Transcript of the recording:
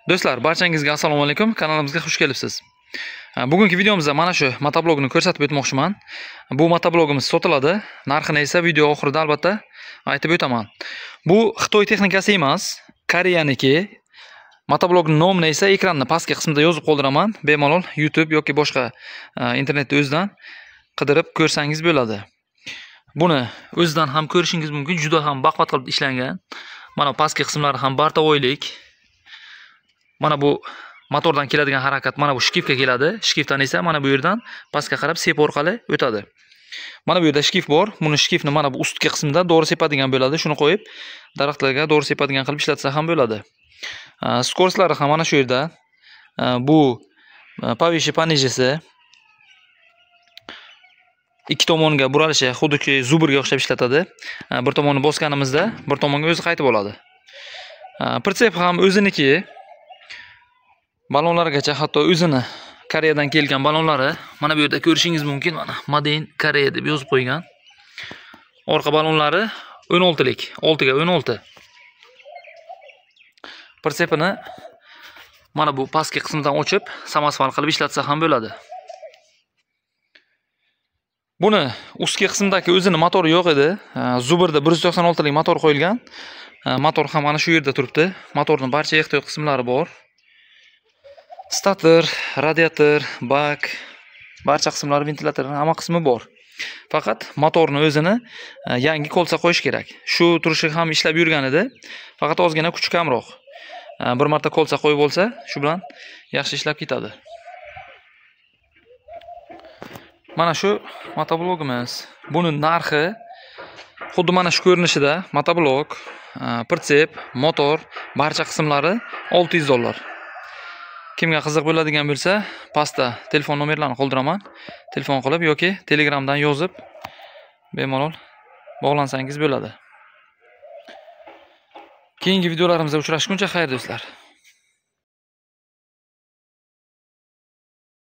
Do'stlar, barchangizga assalomu alaykum. Kanalimizga xush kelibsiz. Bugungi videomizda mana shu motoblogni ko'rsatib o'tmoqchiman. Bu motoblogimiz sotiladi. Narxini esa video oxirida albatta aytib o'taman. Bu Xitoy texnikasi emas, Koreyaniki. Motoblogning nomini esa ekranning pastki qismida yozib qoldiraman. Bemalol YouTube yoki boshqa internetda o'zidan qidirib ko'rsangiz bo'ladi. Buni o'zidan ham ko'rishingiz mumkin. Juda ham baquvvat qilib ishlangan. Mana pastki qismlari ham bartavoylik. Mana bu motordan keladigan harakat mana bu shkifga keladi. Shkifdan esa mana bu yerdan pastga qarab sep orqali o'tadi. Mana bu yerda shkif bor. Buni shkifni mana bu ustki qismida dori sepadigan bo'ladi. Shuni qo'yib daraxtlarga dori sepadigan qilib ishlatsa ham bo'ladi. Skorslari ham mana shu yerda. Bu pavishi panijisi ikki tomonga buralishi xuddiki zubrga o'xshab ishlatadi. Bir tomonni bosganimizda bir tomonga o'zi qaytib oladi. Pritsep ham o'ziniki. Balonlargacha hatto o'zini Koreyadan kelgan balonlari mana bu yerda ko'rishingiz mumkin. Mana Made in Korea deb yozib qo'ygan. Orqa balonlari 16 lik, 6 ga 16. Pritsepini mana bu pastki qismidan ochib, samosval qilib ishlatsa ham bo'ladi. Buni ustki qismidagi o'zini motori yo'q edi. Zubrda 196 lik motor qo'yilgan. Motor ham mana shu yerda turibdi. Motorning barcha ehtiyot qismlari bor. Stator, radiator, bak, barcha qismlari, ventilyatorning hamma qismi bor. Faqat motorni o'zini yangi kolsa qo'yish kerak. Shu turishi ham ishlab yurgan edi. Faqat ozgina kuchi kamroq. Bir marta kolsa qo'yib olsa, shu bilan yaxshi ishlab ketadi. Mana shu motoblogimiz. Buni narxi xuddi mana shu ko'rinishida motoblog, pritsep, motor, barcha qismlari $600. Kimga qiziq bo'ladigan bo'lsa, pastda telefon nomerlarini qoldiraman. Telefon qilib yoki Telegramdan yozib bemalol bog'lansangiz bo'ladi. Keyingi videolarimizda uchrashguncha xayr do'stlar.